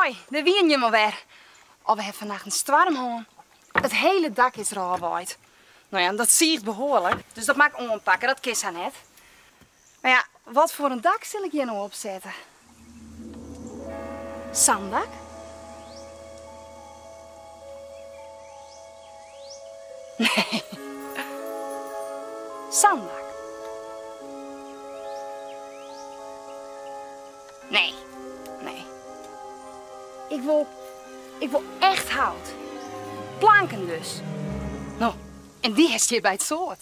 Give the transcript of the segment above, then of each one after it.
Hoi, dêr wienen jim alwer. Oh, we ha fannacht in stoarm hân. It hiele dak is derôf waaid. No ja, dat siicht behoarlik, dus dat moat ik oanpakke, dat kin sa net. Mar ja, wat foar in dak sil ik hjir no opsette? Sa'n dak? Nee. Sa'n dak. Nee, nee. Ik wol, ik wol echt hout. Planken dus. No, en dy hast hjir by 't soad.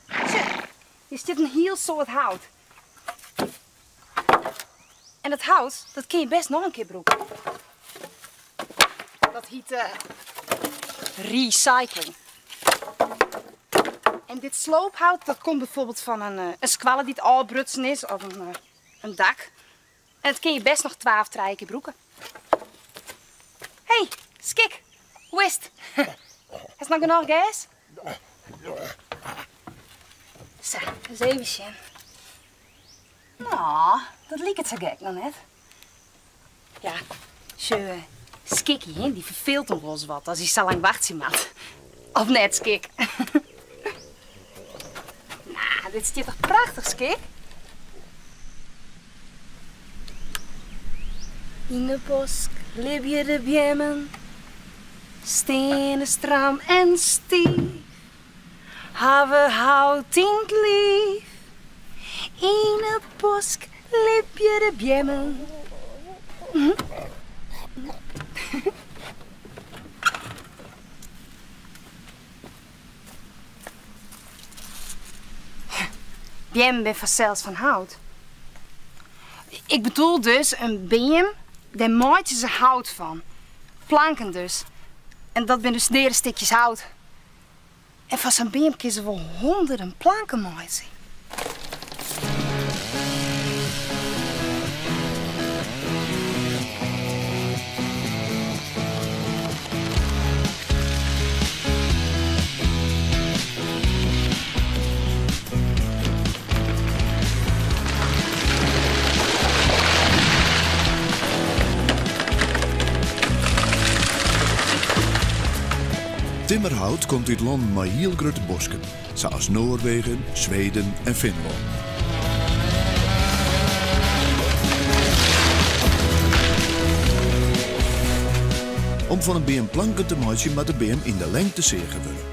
Sjoch, hjir stiet in hiel soad hout. En dat hout, dat kin je best noch in kear brûke. Dat hyt eh, recycling. En dit sloophout, dat komt bijvoorbeeld fan in, eh, in skoalle dy't ôfbrutsen is of in, eh, in dak. En dat kin je best noch twa of trije kear brûke. Hey, Skik, hoe is it? Hast noch genôch gers? Sa, ris even sjen. No, dat liket sa gek noch net. Ja, sjoch, Skikkie, hè, dy ferfeelt him wolris wat as hy sa lang wachtsje moat. Of net, Skik? No, dit stiet toch prachtich, Skik? Yn de bosk libje de beammen, steane stram en stiif, hawwe hout yn 't liif. Yn 'e bosk libje de beammen. Beammen binne fansels fan hout. Ik bedoel dus in beam, dêr meitsje se hout fan. Planken dus. En dat binne dus deade stikjes hout. En fan sa'n beam kinne se wol hûnderten planken meitsje. Timmerhout komt út lannen mei hiel grutte bosken, sa as Noarwegen, Sweden en Finlân. Om fan in beam planken te meitsjen moat de beam yn de lengte seage wurde.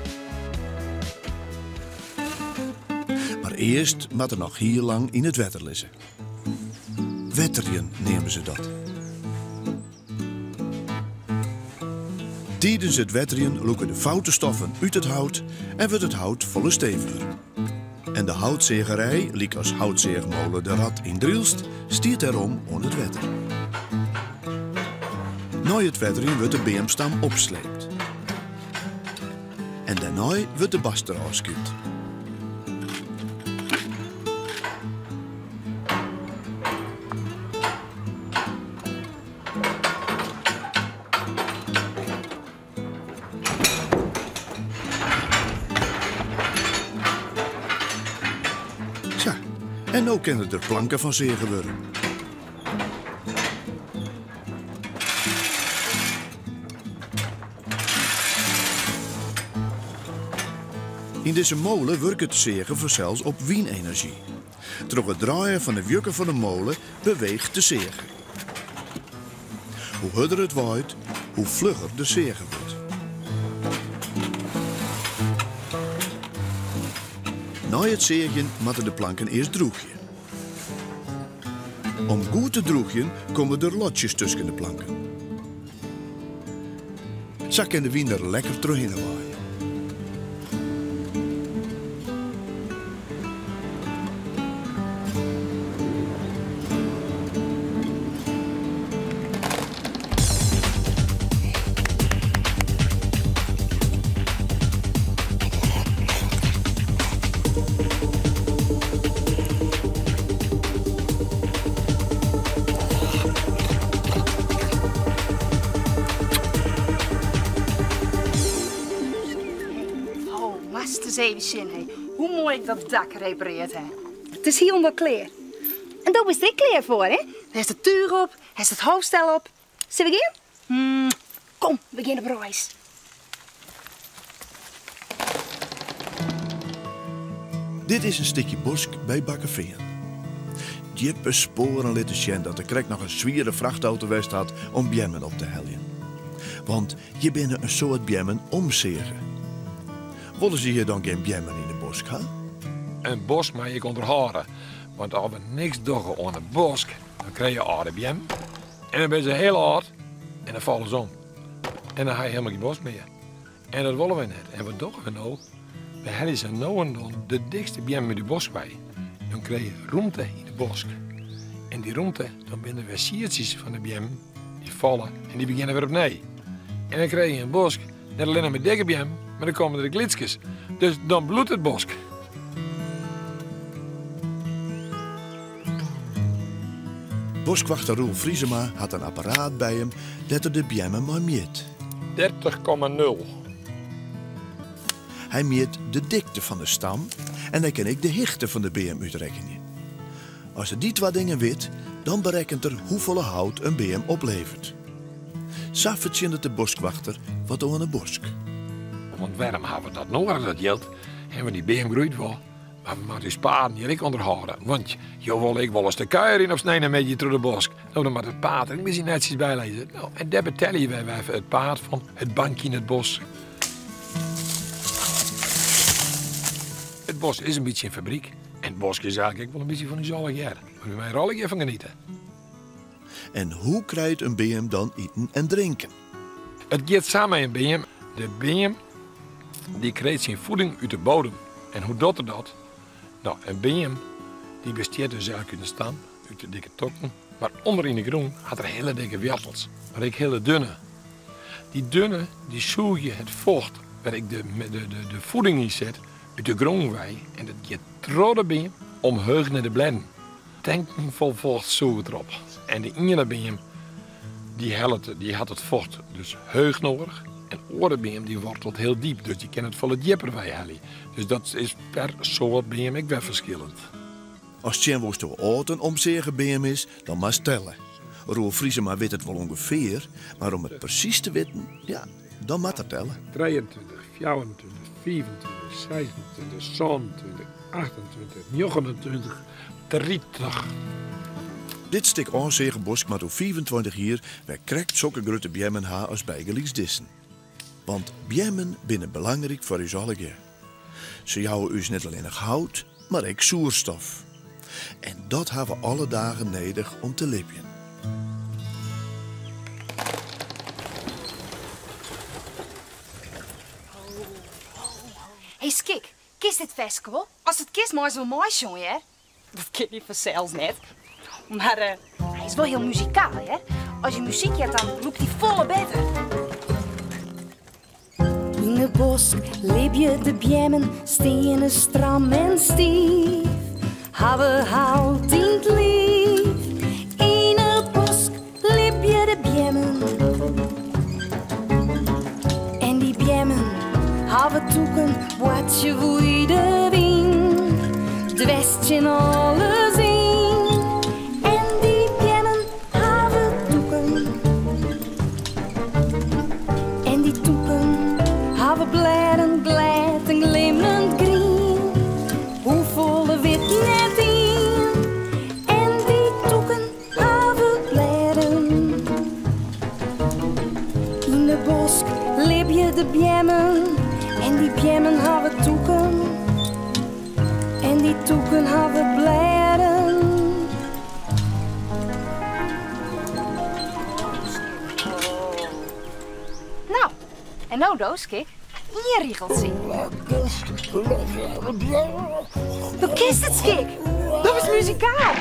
Mar earst moat er noch hiel lang yn it wetter lizze. Wetterjen neame se dat. Tidens it wetterjen lûke de foute stoffen út it hout en wurdt it hout folle steviger. En de houtseagerij, lykas houtseachmole De Rat yn Drylst, stiet dêrom oan it wetter. Nei it wetterjen wurdt de beamstam opsleept. En dêrnei wurdt de bast derôf skyld. Sa, en no kinne der planken fan seage wurde. Yn dizze mole wurket de seage fansels op wynenerzjy. Troch it draaien fan de wjukken fan de mole beweecht de seage. Hoe hurder it waait, hoe flugger de seage wurdt. Nei it seagjen moatte de planken earst drûgje. Om goed te drûgjen komme der lotsjes tusken de planken. Sa kin de wyn der lekker trochhinne waaie. Oh, moatst ris even sjen, hé, hoe moai ik dat dak reparearre ha. It is hielendal klear. En do bist der ek klear foar, hè? Dêr hast it túch op, hast it hoofdstel op. Sille we gean? Kom, we gean op reis. Dit is in stikje bosk by Bakkefean. Djippe spoaren litte sjen dat der krekt noch in swiere frachtauto west hat om beammen op te heljen. Want hjir binne in soad beammen omseage. Wolle se hjir dan gjin beammen yn de bosk ha? In bosk mei ek ûnderhâlde, want as we niks dogge oan de bosk, dan krije je âlde beammen en dan binne se hiel âld en dan falle se om. En dan ha je helemaal gjin bosk mear. En dat wolle wy net. En wat dogge we no? We helje se no en dan de dikste beammen út de bosk wei. Dan krije je rûmte yn de bosk. En dy rûmte, dan binne der wer siedsjes fan de beammen dy falle en dy begjinne wer opnij. En dan krije je in bosk, net allinnich mei dikke beammen, mar dan komme der ek lytskes. Dus dan bloeit it bosk. Boskwachter Roel Vriesema hat in apparaat by him dêr't er de beammen mei mjit. 30,0. Hy mjit de dikte fan de stam en hy kin ek de hichte fan de beam útrekkenje. As er dy twa dingen wit, dan berekkent er hoefolle hout in beam oplevert. Sa fertsjinnet de boskwachter wat oan 'e bosk. Want wêrom hawwe we dat noadich, dat jild? Hè, want dy beam groeit wol, mar we moatte ús paden hjir ek ûnderhâlde. Want jo wolle ek wolris te kuierjen op sneinemiddei troch de bosk. No, dan moat it paad der ek in bytsje netsjes by lizze. No, en dêr betelje wy wer it paad fan, it bankje yn it bosk. It bosk is in bytsje in fabryk. En it bosk is eigentlik ek wol in bytsje fan ús allegear. Wy meie der allegear fan geniete. En hoe krijt in beam dan iten en drinken? It giet sa mei in beam. De beam dy krijt syn voeding út de bodem. En hoe docht er dat? No, in beam dy bestiet dus eigentlik út in stam, út de dikke tokken. Mar ûnder yn de grûn hat er hiele dikke woartels, mar ek hiele dunne. Dy dunne dy sûgje it focht wêr ek de voeding yn sit út de grûn wei en dat giet troch de beam omheech nei de blêden. Tanken fol focht sûget derop. En de iene beam dy hellet, dy hat it focht dus heech noadich en oare beam dy wortelt hiel diep, dus dy kin it folle djipper weihelje. Dus dat is per soart beam ek wer ferskillend. Ast sjen wolst hoe âld in omseage beam is, dan moatst telle. Roel Vriesema wit it wol ûngefear, mar om it presys te witten, ja, dan moat er telle. 23, 24, 25, 26, 27, 28, 29, 30. Dit stik ôfseage bosk moat oer 25 jier wer krekt sokke grutte beammen ha as bygelyks dizzen. Want beammen binne belangryk foar ús allegear. Se jouwe ús net allinnich hout, mar ek soerstof. En dat ha we alle dagen nedich om te libjen. Hey Skik, kinst dit ferske wol? Ast it kinst meist wol meisjonge hear. Dat kin hy fansels net. Mar hy is wol hiel muzikaal hear. As je muzyk heart dan lûkt hy folle better. Yn de bosk libje de beammen, steane stram en stiif, hawwe hout yn 't liif. Yn 'e bosk libje de beammen en dy beammen hawwe tûken, boartsje oer de wyn, dwers tsjin alles yn. En dy beammen hawwe tûken en dy tûken hawwe blêden glêd en glimlend grien. Hoefolle wit net ien. En dy tûken hawwe blêden. Yn de bosk libje de beammen en dy beammen hawwe tûken en dy tûken hawwe blêden. Nou, en no do, Skik. Ien rigeltsje. Do kinst it, Skik. Do bist muzikaal.